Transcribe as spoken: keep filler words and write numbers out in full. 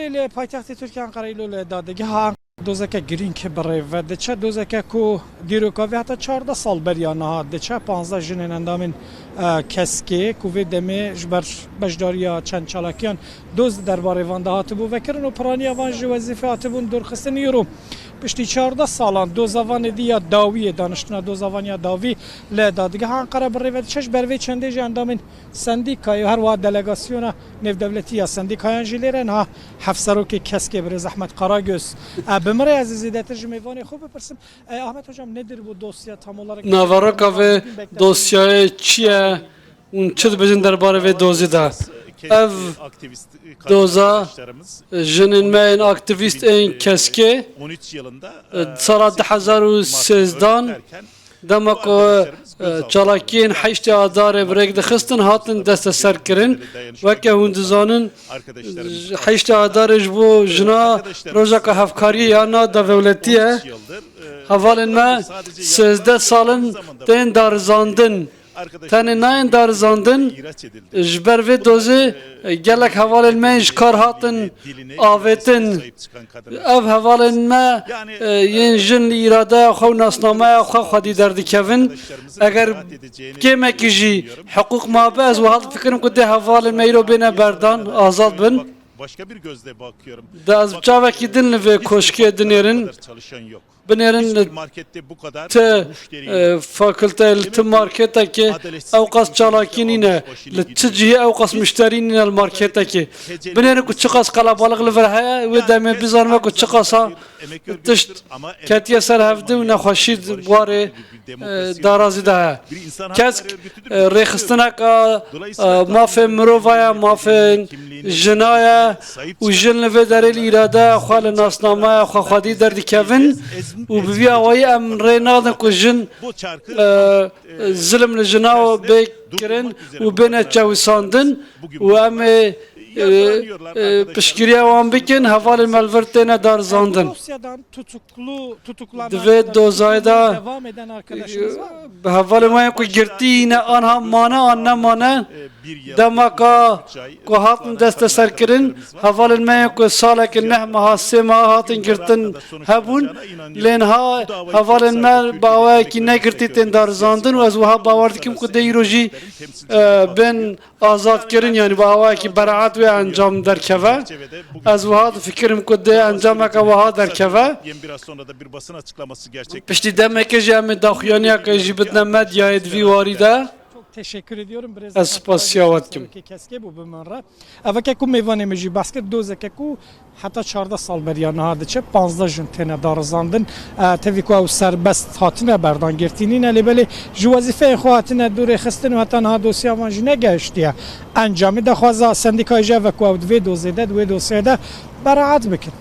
Li paytextê Tirkiye Enqere îlo li dadgeha dozeke girîng bi rê ve diçe, dozeke ku dîroka vê heta çardeh sal beriya niha diçe, panzdeh jinên endamên, e, keskê ku vê demê ji ber beşdariya çend çalakiyan doz di derbarê van de hatibû vekirin û piraniya van ji wezîfê hatibûn dûrxistin, îro piştî çardeh salan doza van êdî ya dawiyê, daniştina doza van ya dawî li dadgeha Enqere bi rê ve diçe, ji ber vê çendê jî endamên sendîkayê û her wiha delegasyona nêvdewletî ya sendîkayan jî lêre niha hevserokê keskê birêz Ehmed Karagöz. E, bi min re ez ê zêdetir ji mêvanê xwe bipirsim. E, Ahmet Hocam, nedir bu dosya tam olarak? Naveroka vê dosyayê çi ye û çi dibêjin derbarê vê dozê de? Ev doza jinên me yên aktivîst ên keskê, e, sala du hezar û sêzdeh, dema ku, e, çalakiyên heştê Adarê bi rêk dixistin, hatin desteserkirin. Weke hûn dizanin, heştê Adarê ji bo jina rojeka hevkariyê ya navdewletî ye. Hevalên me sêzdeh sal in tên darizandin. Tenê nayên darizandin, ji ber vê dozê, e, gelek hevalên me ji kar hatin avêtin. Ev hevalên me, e, yên jin li îradeya xwe û nasnameya xwe xwedî derdikevin. Eger kêmekî jî hiqûq mabe, ez wiha difikirim ku dê hevalên me îro bêne berdan, azad bin. De ez bi çavekî din li vê koşkê dinêrin. Binêrin li ti, e, fakulteyê, li ti marketekê ew qas çalakî nîne, li ti cihê ew qas mişterî nîne li marketekê. Binêrin ku çiqas qelebalix li vir heye, wê demê bizanime ku çiqasa tişt ketiye ser hevdî û nexweşî di warê, e, darazî de heye. Kesk, e, rêxistineka, e, mafên mirova ye, mafên jina ye û jin li vê derê li îradeya xwe, li nasnameya xwe xwedî derdikevin û bi vî awayî em rê nadin ku jin, e, zilim li jina bê kirin û bêne çewisandin û em ê, e, e, piştgiriya wan bikin, hevalên me li vir têne darizandin. Di vê dozayê de, e, bi hevalên me yên ku girtî ne, anha mane an nemane, demaka ku hatin desteserkirin, hevalên me yên ku salekê, neh meha, sê meha hatin girtin hebûn, lê niha hevalên me bi awayekî negirtî tên darizandin û ez wiha bawer dikim ku dê îro jî, e, bên azadkirin, yanî bi awayekî beraet wê encam derkeve. Ez wiha difikirim ku dê encameke wiha derkeve. Piştî demekê jî em ê daxuyaniyeke jî bidine medyayê di vî warî de. Çok teşekkür ediyorum. Ez spasiya we dikim. Keskê bû bi min re. Eveke ku mêvanê min jî behs kir, dozeke ku heta çardeh sal beriya niha diçe, panzdeh jin têne darizandin. E, tevî ku ew serbest hatine berdan, girtî nîne, lê belê ji wezîfeyên xwe hatine dûrê xistin û heta niha dosya van jî negehiştiye encamê. Daxwaza sendîkayê jî ev e ku ew di vê dozê de, di wê dosyayê de beraet bikin.